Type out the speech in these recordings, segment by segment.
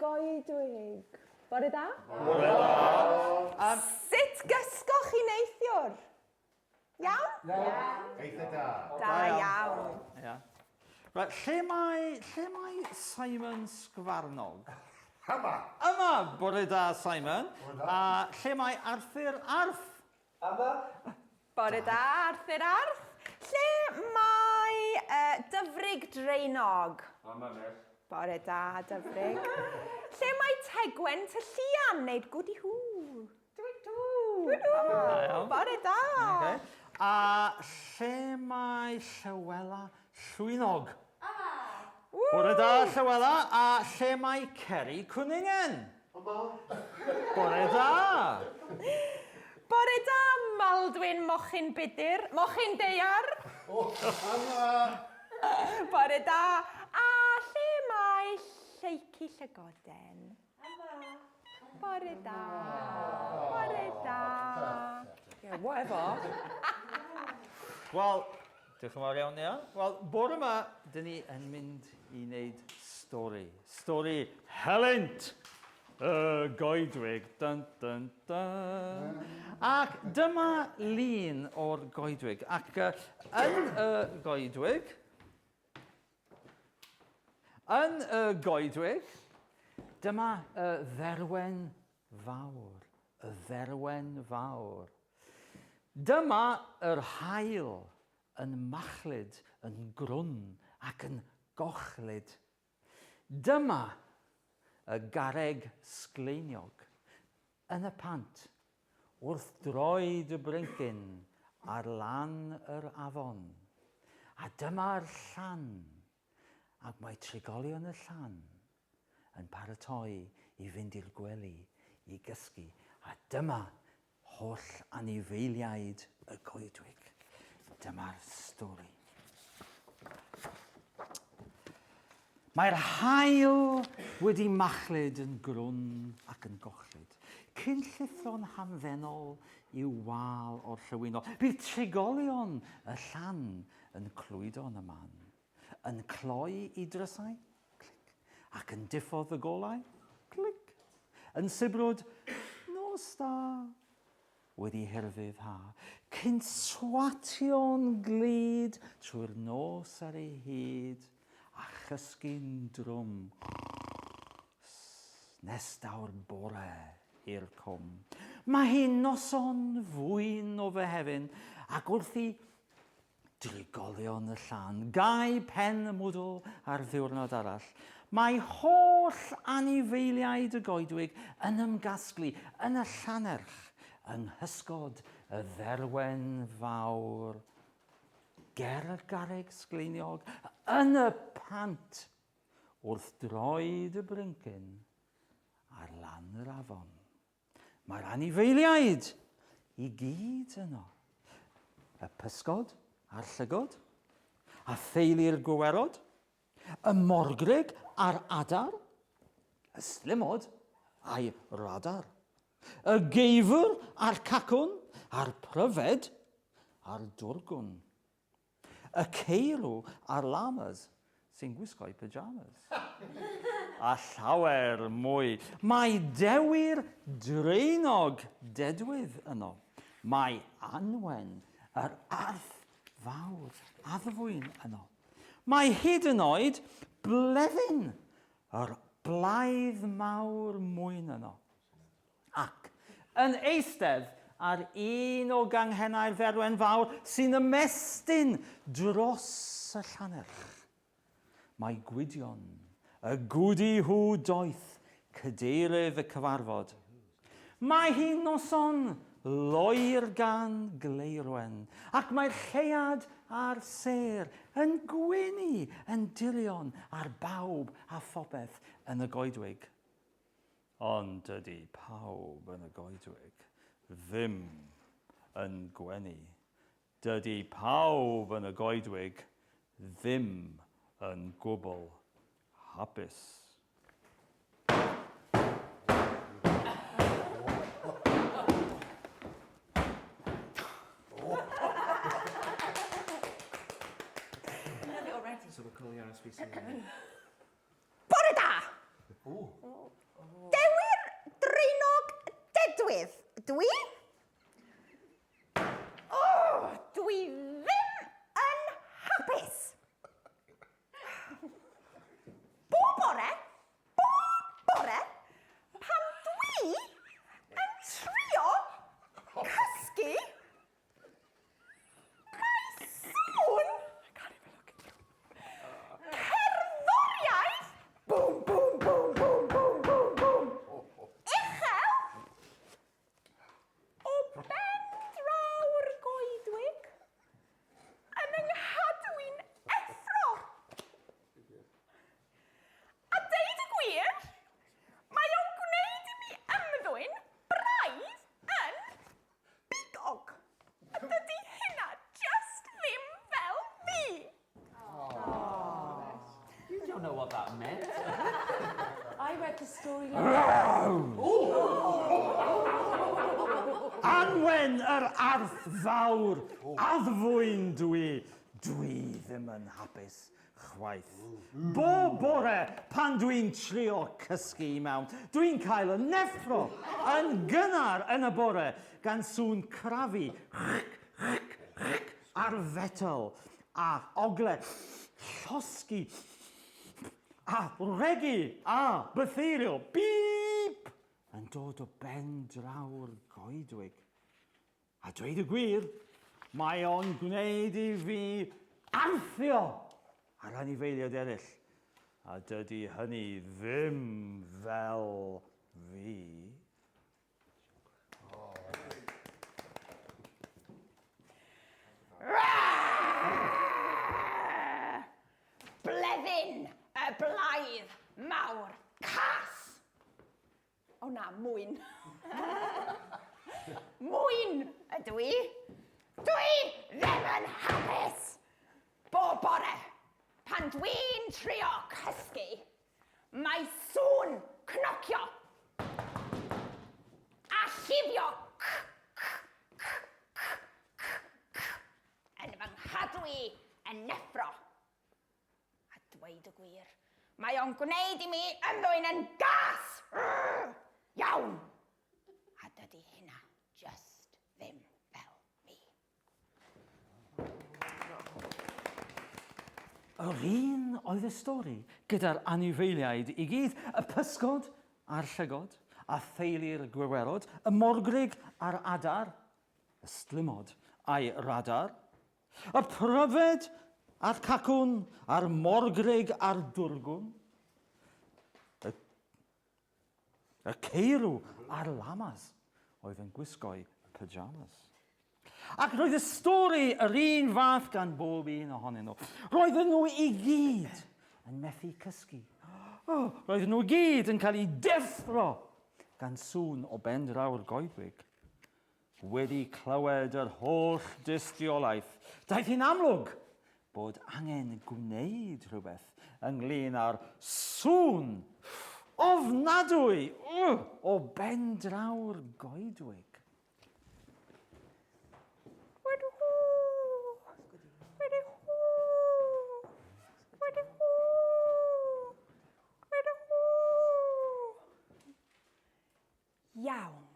goedwig. Bore da. Bore da. Sut gysgoch chi neithiwr? Iawn? Iawn. Eitha da. Da iawn. Ia. Right, lle mae, lle mae Simon Sgwarnog? Yma! Yma! Bore da, Simon. Bore da. A lle mae Arthur Arth? Yma. Bore da, Arthur Arth. Lle mae uh, Dyfrig Draenog? Yma, miss. Bore da, Dyfrig. Lle mae Tegwen Tylluan wneud gwdi hw? Dwi dw. Dwi dw. Bore da. Okay. A lle mae Llywela Llwynog? Yma. Bore da, Llywela. A lle mae Ceri Cwningen? Yma. Bore da. Bore da, Maldwyn Mochyn Budur. Mochyn Deiar. Yma. Bore da. A lle mae Lleucu Llygoden? Yma. Bore da. Bore da. Yeah, whatever. Wel, diolch yn fawr iawn, Nia. Wel, bore yma, dyn ni yn mynd i wneud stori. Stori helynt y goedwig. Dun, dun, dun. Ac dyma lun o'r goedwig. Ac uh, yn y goedwig, Yn y goedwig, dyma y dderwen fawr, y dderwen fawr. Dyma yr haul yn machlud, yn grwn ac yn gochlyd. Dyma y garreg sgleiniog yn y pant, wrth droed y bryncyn ar lan yr afon. A dyma'r llan, ac mae trigolion y llan yn paratoi i fynd i'r gwely i gysgu, a dyma Holl anifeiliaid y goedwig. Dyma'r stori. Mae'r haul wedi machlud yn grwn ac yn gochlyd, cyn llithro'n hamddenol i'w wal orllewinol. Bydd trigolion y llan yn clwydo yn y man, yn cloi i drysau, clic, ac yn diffodd y golau, clic, yn sibrwd, nos da, wedi hirfydd ha, cyn swatio'n glyd trwy'r nos ar ei hyd a chysgu'n drwm nes daw'r bore i'r cwm. Mae hi'n noson fwyn o Fehefin ac wrth i drigolion y llan gau pen y mwdwl ar ddiwrnod arall. Mae holl anifeiliaid y goedwig yn ymgasglu yn y llannerch yng nghysgod y dderwen fawr ger y garreg sgleiniog yn y pant wrth droed y bryncyn ar lan yr afon. Mae'r anifeiliaid i gyd yno. Y pysgod a'r llygod, a theulu'r gwiwerod, y morgrug a'r adar, y slimod a'i radar, y geifr a'r cacwn, a'r pryfed a'r dwrgwn. Y ceirw a'r llamas sy'n gwisgo'u pyjamas. A llawer mwy. Mae Dewi'r draenog dedwydd yno. Mae Anwen, yr arth fawr addfwyn yno. Mae hyd yn oed Bleddyn, yr blaidd mawr mwyn yno. Ac yn eistedd ar un o ganghennau'r dderwen fawr sy'n ymestyn dros y llannerch. Mae Gwydion, y gwdi hw doeth, cadeirydd y cyfarfod. Mae hi'n noson loer gan Gleirwen, ac mae'r lleuad a'r sêr yn gwenu yn dirion ar bawb a phopeth yn y goedwig. Ond dydy pawb yn y goedwig ddim yn gwenu. Dydy pawb yn y goedwig ddim yn gwbl hapus. Love it already. So we're calling RSPCA. Bore da! Ooh. Dwi? Oh, dwi ddim yn hapus. Bob bore, bob bore, pan dwi yn trio cysgu, mae sŵn... I can't even look at you. Cerddoriaeth! Boom, boom, boom, boom, boom, boom, boom. Uchel! O ben draw'r goedwig yn yng nghadw i'n effro. A deud y gwir, mae o'n gwneud i mi ymddwyn braidd yn bigog. A dydy hynna just ddim fel fi. You don't know what that meant. I read the story last Anwen yr arth fawr, addfwyn dwi. Dwi ddim yn hapus chwaith. Bob bore pan dwi'n trio cysgu i mewn, dwi'n cael y neffro yn gynnar yn y bore gan sŵn crafu ar fetel a ogle llosgi a regi a bytheirio bîp yn dod o ben draw'r goedwig. A dweud y gwir, mae o'n gwneud i fi arthio ar anifeiliaid eraill. A dydy hynny ddim fel fi. Bleddyn y blaidd mawr cas! O na, mwyn. Mwyn ydw i. Dwi ddim yn hapus! Bob bore, pan dwi'n trio cysgu, mae sŵn cnocio a llifio c, c, c, c, c, c, yn fy nghadw i yn neffro. A dweud y gwir, mae o'n gwneud i mi ymddwyn yn gas! Rrr! Iawn! A dydy hynna just ddim fel fi. Yr un oedd y stori gyda'r anifeiliaid i gyd, y pysgod a'r llygod, a theulu'r gwiwerod, y morgrug a'r adar, y stlumod a'i radar, Y pryfed a'r cacwn, a'r morgrug a'r dwrgwn. Y, y ceirw a'r lamas oedd yn gwisgo'u pyjamas. Ac roedd y stori yr un fath gan bob un ohonyn nhw. Roedden nhw i gyd yn methu cysgu. Oh, roedden nhw i gyd yn cael eu deffro gan sŵn o ben draw'r goedwig. Wedi clywed yr holl dystiolaeth, daeth hi'n amlwg bod angen gwneud rhywbeth ynglŷn â'r sŵn ofnadwy o ben draw'r goedwig. Iawn.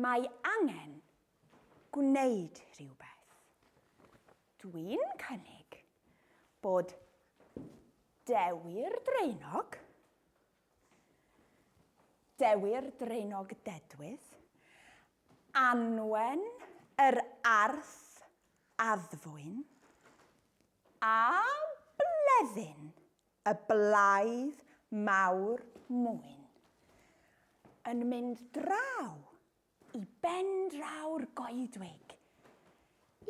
Mae angen gwneud rhywbeth. Dwi'n cynnig bod Dewi'r Draenog, Dewi'r Draenog Dedwydd, Anwen yr Arth Addfwyn a Bleddyn y blaidd mawr mwyn yn mynd draw i ben draw'r goedwig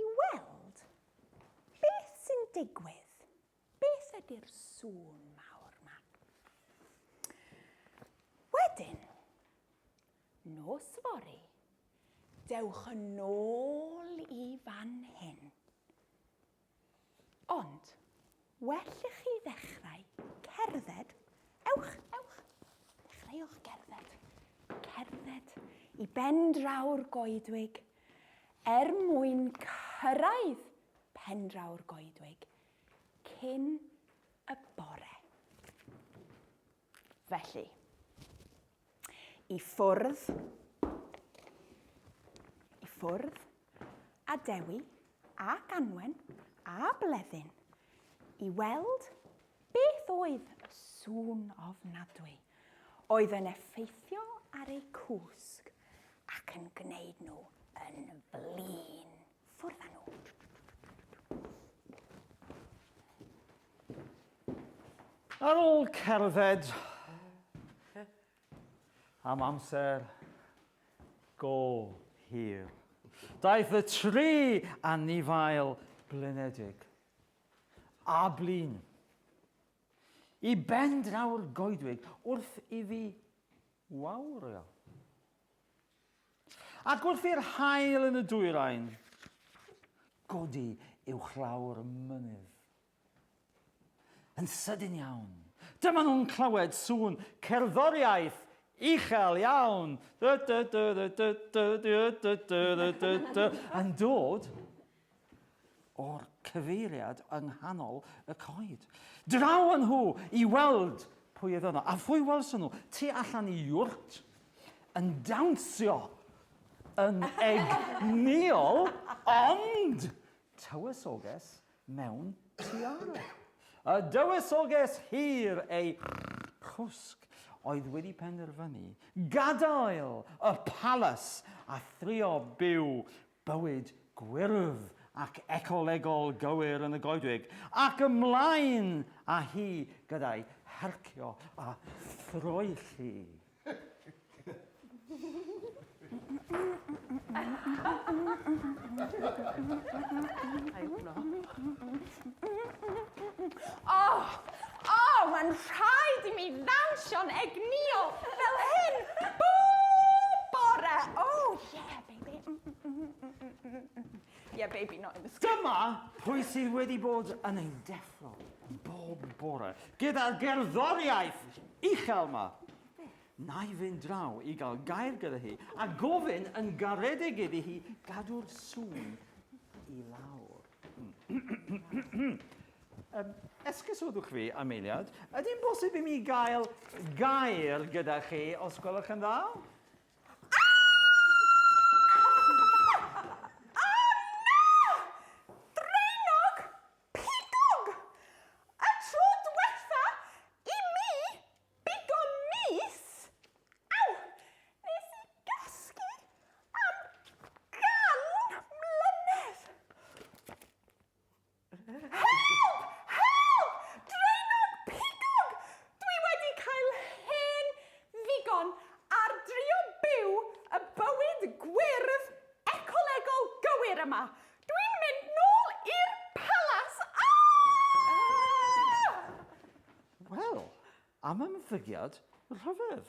i weld beth sy'n digwydd, beth ydy'r sŵn mawr 'ma. Wedyn, nos fory, dewch yn ôl i fan hyn. Ond, well i chi ddechrau cerdded. Ewch, ewch, dechreuwch gerdded. Cerdded i ben draw'r goedwig er mwyn cyrraedd pen draw'r goedwig cyn y bore. Felly, I ffwrdd, i ffwrdd, a Dewi, a Ganwen, a Bleddyn, i weld beth oedd y sŵn ofnadwy oedd yn effeithio ar eu cwsg ac yn gwneud nhw yn flin. Ffwrdd â nhw. Ar ôl cerdded am amser go hir, daeth y tri anifail blinedig a blin i ben draw'r goedwig wrth iddi wawrio. Ac wrth i'r haul yn y dwyrain godi uwchlaw'r mynydd, yn sydyn iawn, dyma nhw'n clywed sŵn cerddoriaeth uchel iawn yn dod o'r cyfeiriad yng nghanol y coed. Draw â nhw i weld pwy oedd yno. A phwy welson nhw? Tu allan i iwrt yn dawnsio yn egnïol, ond tywysoges mewn tiara. Y dywysoges hir ei chwsg oedd wedi penderfynu gadael y palas a thrio byw bywyd gwyrdd ac ecolegol gywir yn y goedwig, ac ymlaen â hi gyda'i hercio a throelli. O! O! Mae'n rhaid i mi ddawnsio'n egnïol fel hyn bob bore! Oh, yeah, baby. Yeah, baby, not in the sky. Dyma pwy sydd wedi bod yn ein deffro bob bore gyda'r gerddoriaeth uchel 'ma. Na i fynd draw i gael gair gyda hi a gofyn yn garedig iddi hi gadw'r sŵn i lawr. Um, esgusodwch fi am eiliad. Ydy'n bosib i mi gael gair gyda chi, os gwelwch yn dda? O na! Draenog pigog! Y tro dwetha i mi bigo mis, aw, nes i gysgu am 100 mlynedd. Help! Help! Draenog pigog! Dwi wedi cael hen ddigon ar drio byw y bywyd gwyrdd ecolegol gywir yma. Dwi'n mynd nôl i'r palas! Aaah! Wel, am ymddygiad rhyfedd.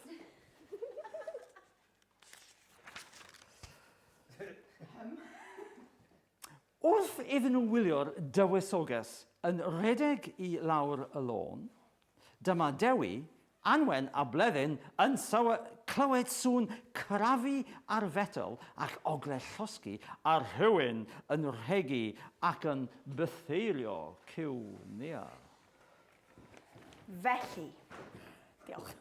Wrth iddyn nhw wylio'r dywysoges yn rhedeg i lawr y lôn, dyma Dewi, Anwen a Bleddyn yn clywed sŵn crafu ar fetel ac ogle llosgi a rhywun yn rhegi ac yn bytheirio cyw Nia. Felly, diolch,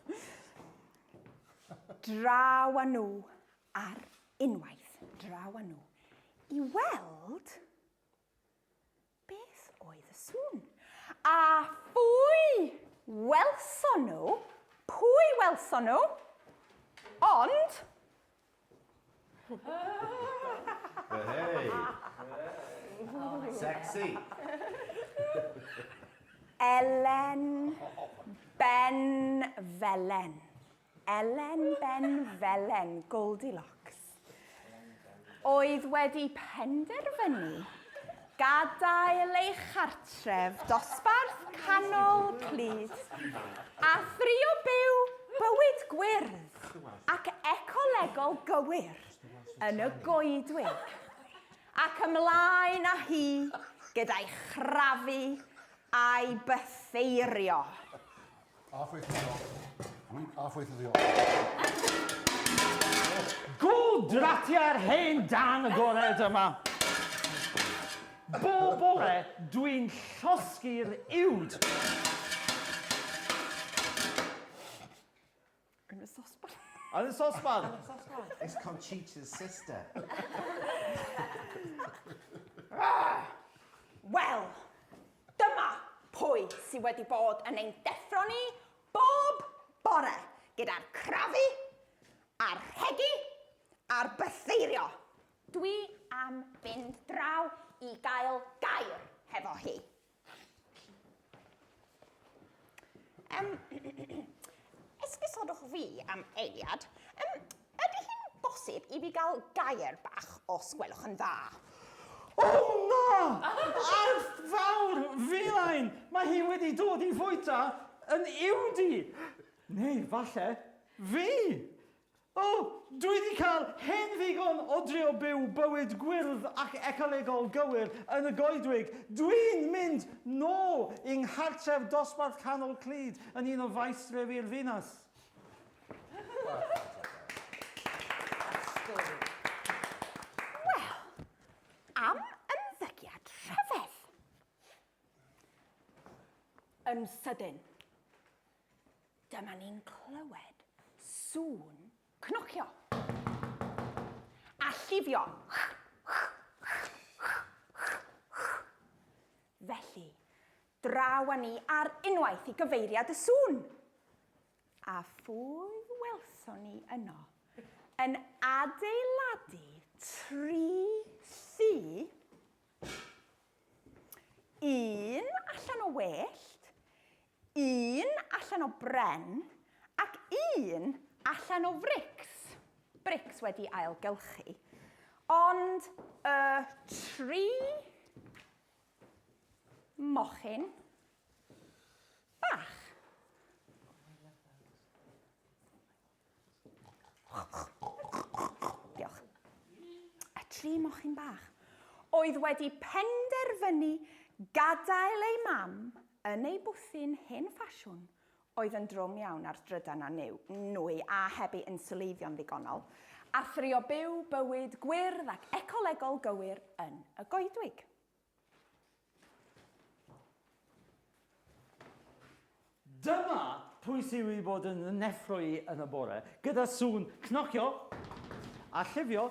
draw â nhw ar unwaith, draw â nhw i weld beth oedd y sŵn. A phwy welson nhw? Pwy welson nhw? Ond... Hey! Sexy! Elen Ben Felen. Elen Ben Felen, Goldilocks, oedd wedi penderfynu gadael ei chartref dosbarth canol clyd a thrio byw bywyd gwyrdd ac ecolegol gywir yn y goedwig. Ac ymlaen â hi gyda'i chrafu a'i bytheirio. Halfway through the op. Halfway through the op. Gwldratiau'r hen dan agored yma. Bob bore, dwi'n llosgi'r uwd. Yn y sosban. Yn y sosban! Yn y sosban. It's Conchita's sister. Wel, dyma pwy sydd wedi bod yn ein deffro ni bob bore gyda'r crafu, a'r rhegi, a'r bytheirio. Dwi am fynd draw i gael gair hefo hi. Um, esgusodwch fi am eiliad. Um, ydy hi'n bosib i fi gael gair bach os gwelwch yn dda? O na! Arth fawr filain! Mae hi wedi dod i fwyta yn iwdi! Neu falle fi! O, dwi 'di cael hen ddigon o drio byw bywyd gwyrdd ac ecolegol gywir yn y goedwig. Dwi'n mynd nôl i nghartref dosbarth canol clyd yn un o faestrefi'r ddinas. Wel, am ymddygiad rhyfedd. Yn sydyn, Dyma ni'n clywed sŵn cnocio. A llifio. Felly, draw â ni ar unwaith i gyfeiriad y sŵn. A phwy welson ni yno yn adeiladu tri thŷ un allan o wellt, Un allan o bren ac un allan o frics. Brics wedi ailgylchu. Ond y tri mochyn bach. Diolch. Y tri mochyn bach oedd wedi penderfynu gadael ei mam yn ei bwthyn hen ffasiwn oedd yn drwm iawn ar drydan a new, nwy a heb ei inswleiddio'n ddigonol, a thrio byw bywyd gwyrdd ac ecolegol gywir yn y goedwig. Dyma pwy sydd wedi bod yn neffro i yn y bore, gyda sŵn cnocio a llifio.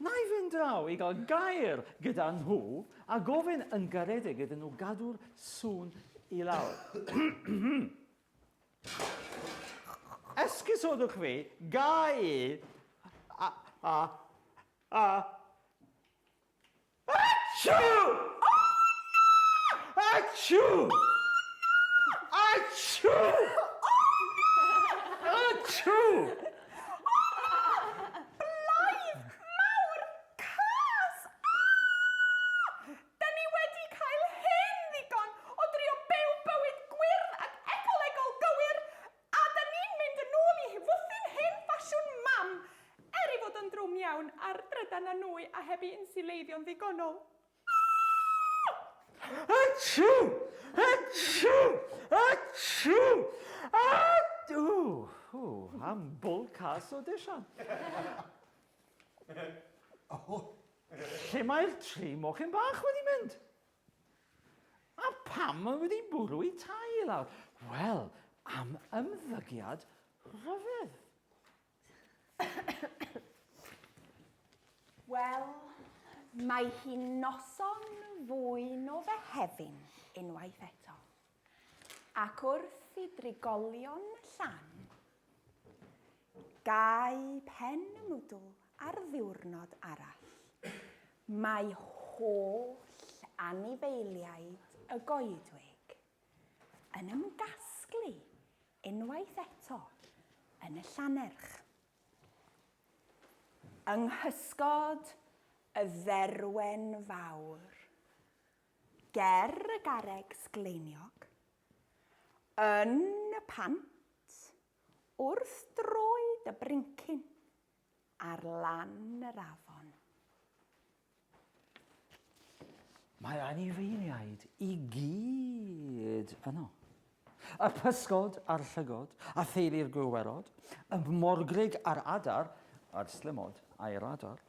Na i fynd draw i gael gair gyda nhw a gofyn yn garedig iddyn nhw gadw'r sŵn i lawr. Esgusodwch fi, ga i, a, a, a, Achoo! O na! Achoo! O na! Achoo! O na! Achoo! O na! Blaidd mawr cas! Ah! Da ni wedi cael hen ddigon o drio byw bywyd gwyrdd ac ecolegol gywir A da ni'n mynd yn ôl i fwthyn hen ffasiwn mam, er ei fod o'n drwm iawn ar drydan a nwy a heb ei insiwleiddio'n ddigonol. Achoo! Achoo! Achoo! Achoo! Ww, am bwl cas o disian. Lle mae'r tri mochyn bach wedi mynd? A pam mae wedi bwrw i tai i lawr? Wel, am ymddygiad rhyfedd. Wel, mae hi'n noson fwy no Fehefin unwaith eto. Ac wrth i drigolion Llan gau pen y mwdwl ar ddiwrnod arall, mae holl anifeiliaid y goedwig yn ymgasglu unwaith eto yn y llannerch. Yng nghysgod y dderwen fawr, ger y garreg sgleiniog, yn y pant, wrth droed y brincyn, ar lan yr afon. Mae'r anifeiliaid i gyd yno. Y pysgod a'r llygod, a theulu'r gwiwerod, y morgrug a'r adar, a'r slimod a'r adar,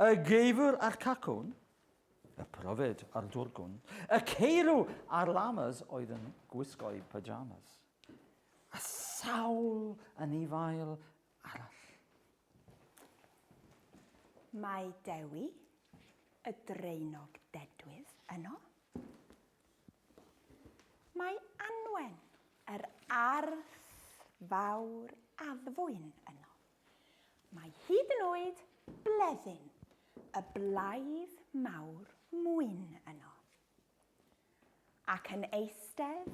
y geifr a'r cacwn, y pryfed a'r dwrgwn, y ceirw a'r lamas oedd yn gwisgo'u pyjamas. A sawl anifail arall. Mae Dewi, y draenog dedwydd, yno. Mae Anwen, yr arth fawr addfwyn, yno. Mae hyd yn oed Bleddyn, y blaidd mawr mwyn, yno. Ac yn eistedd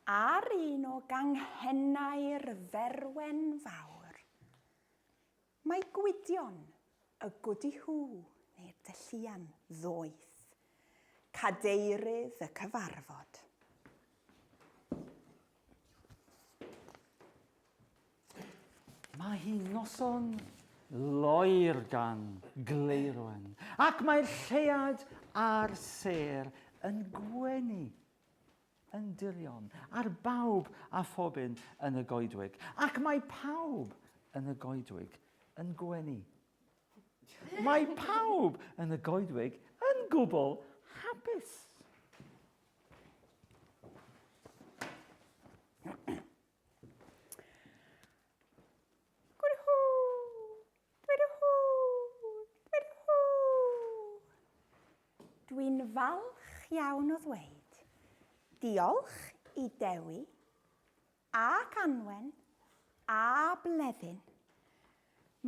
ar un o ganghennau'r Dderwen Fawr, mae Gwydion, y Gwdihŵ neu'r Dylluan Ddoeth, cadeirydd y cyfarfod. Mae hi'n noson loer gan Gleirwen, ac mae'r lleuad a'r sêr yn gwenu yn dirion ar bawb a phob un yn y goedwig, ac mae pawb yn y goedwig yn gwenu. Mae pawb yn y goedwig yn gwbl hapus. Dwi'n falch iawn o ddweud diolch i Dewi ac Anwen a Bleddyn.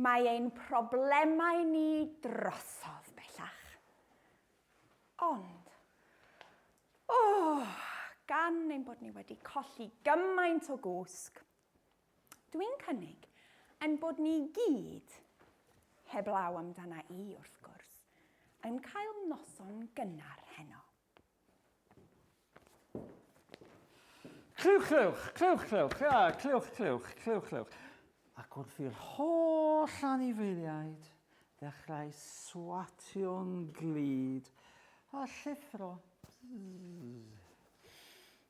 Mae ein problemau ni drosodd bellach. Ond, o, gan ein bod ni wedi colli gymaint o gwsg, dwi'n cynnig ein bod ni gyd, heblaw amdana i wrth gwrs, yn cael noson gynnar heno. Clywch, clywch, clywch, clywch, ia, clywch, clywch, clywch, clywch. Ac wrth i'r holl anifeiliaid ddechrau swatio'n glyd a llithro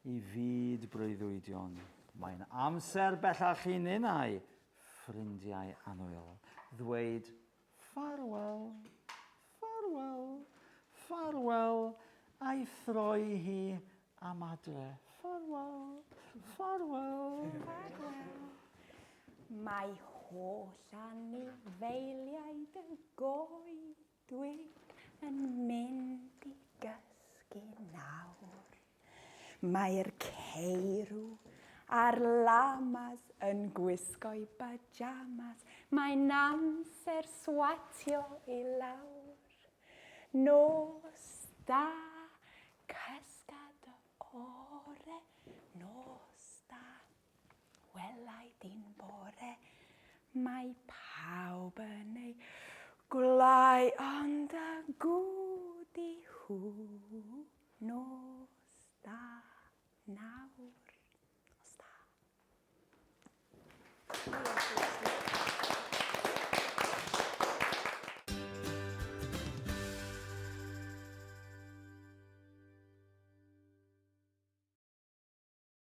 i fyd breuddwydion, mae'n amser bellach i ninnau, ffrindiau annwyl, ddweud Ffarwel, ffarwel, ffarwel, a'i throi hi am adre. Ffarwel, ffarwel. Ffarwel. Mae holl anifeiliaid y goedwig yn mynd i gysgu nawr. Mae'r ceirw a'r lamas yn gwisgo'u bajamas. Mae'n amser swatio i lawr. Nos da, cysga dy ore. Nos da, welai di'n bore. Mae pawb yn ei gwlâu ond y gwdi hw. Nos da nawr. Nos da.